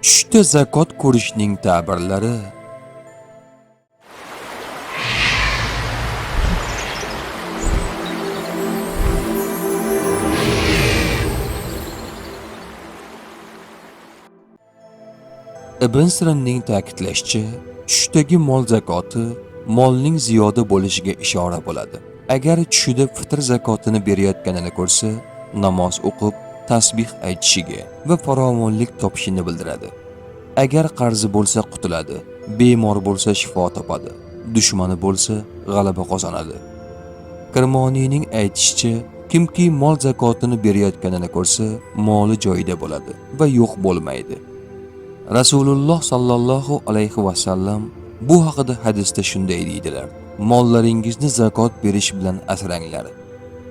Tushda zakot ko'rishning ta'birlari. Ibn Sirinning ta'kidlashicha, tushdagi mol zakoti molning ziyoda bo'lishiga ishora bo'ladi. Agar tushida fitr zakotini berayotganini ko'rsa, namoz o'qib, tasbih aytishiga va farovonlik topishini bildiradi. Agar qarzi bo'lsa qutuladi, bemor bo'lsa shifo topadi, dushmani bo'lsa g'alaba qozonadi. Kirmoniyning aytishicha, kimki mol zakotini berayotganini ko'rsa, moli joyida bo'ladi va yo'q bo'lmaydi. Rasululloh sallallohu alayhi va sallam bu haqida hadisda shunday deydilar: Mollaringizni zakot berish bilan asranglar.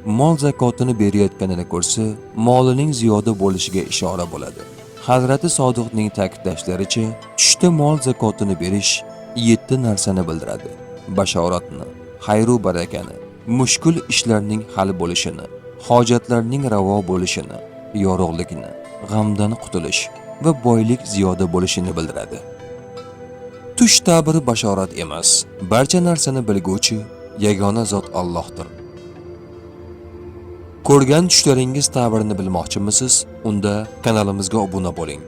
Mol zakotini berayotganini ko'rsa, molining ziyoda bo'lishiga ishora bo'ladi. Hazrati Sodiqning ta'kidlashlaricha, tushda mol zakotini berish 7 narsani bildiradi: bashoratni, xayru barakani, mushkul ishlarning hal bo'lishini, hojatlarning ravo bo'lishini, yorug'likni, g'amdan qutulish va boylik ziyoda bo'lishini bildiradi. Tush ta'biri bashorat emas, barcha narsani bilguvchi yagona zot Allohdir. Ko'rgan tushlaringiz ta'birini bilmoqchimisiz? Unda kanalimizga obuna bo'ling.